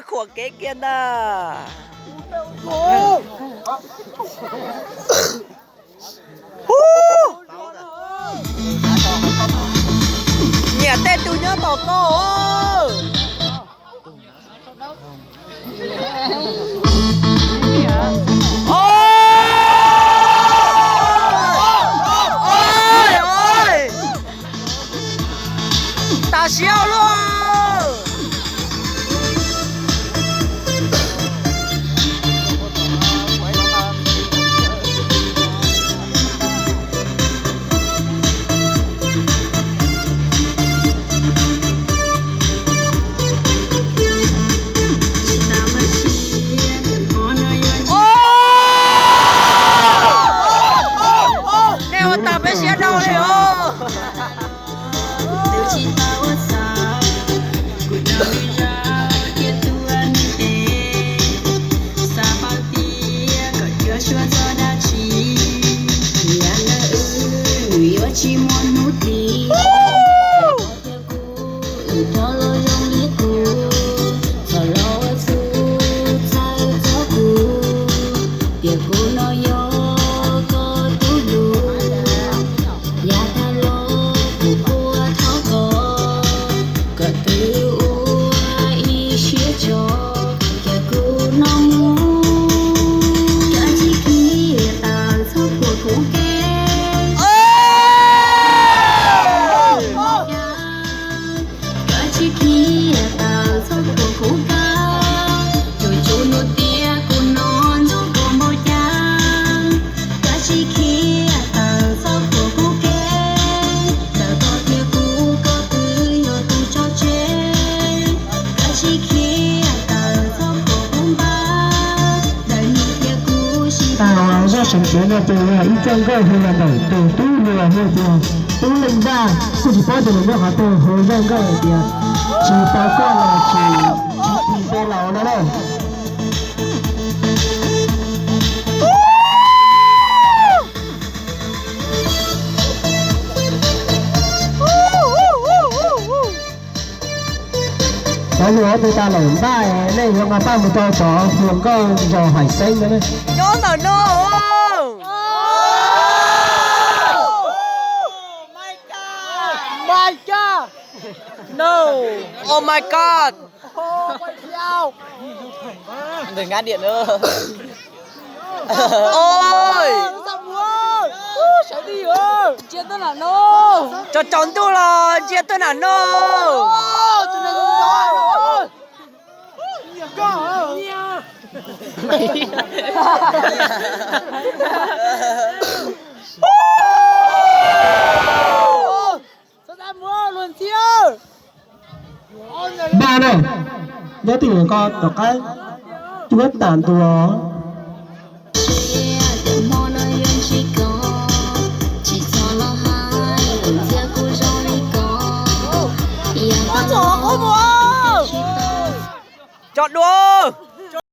Khuam kev kiag ntag. Nyiam tej tug nyob tom koj. Tas siab luaj. Nej ua tag peb siab dhau li os. Twb tsis tau ua txhaum, kuv rov li zog thiaj tuag nws tes. Xav paub tias kom cuab suab txog dab tsi, yam ntawd wb yuav tsis muaj hnub tim. Thiab kuv, wb rov los zoo li qub, txhob los ua txuj txhawj txog kuv, tiam kuv no yog koj tus hlub. Yav tag los kuv quaj thov koj, kom twb ua ib siab tso, cia kuv no mus. Kav tsij qhia tawm txhob khuam kuv kev. Kav tsij qhia tawm txhob khuam kuv kev. Yuav tsum luag tias kuv no ntxub koj npaum cas. Kav tsij qhia tawm txhob khuam kuv kev. Tawm koj thiab kuv, koj twb yog tus tso tseg. Kav tsij qhia tawm txhob khuam kuv npawg. Ntawm nws thiab kuv sib. Zaj seev tsev no ces yog ib zaj nkauj hu los ntawm tus tub hluas hu tias Tub Leej Vaj, kuj tsis paub tias nws nyob qhov twg, hu zaj nkauj hais tias tsis tau koj los tsis, tsis tau koj los no na. Cov hluas tus tas lawm npaj, nej yuav nqa paj mus rau cov hluas nkauj zos Hais Xeeb no. Nyob ntawm no. My God. No. Oh my God. Ntawm ngab diam no. Oj, tsaus tsaus ntuj los ntsia tuaj nram no. Npaj na, nyob twj ywm ko rov qab cuab tas ntua. Cov dua.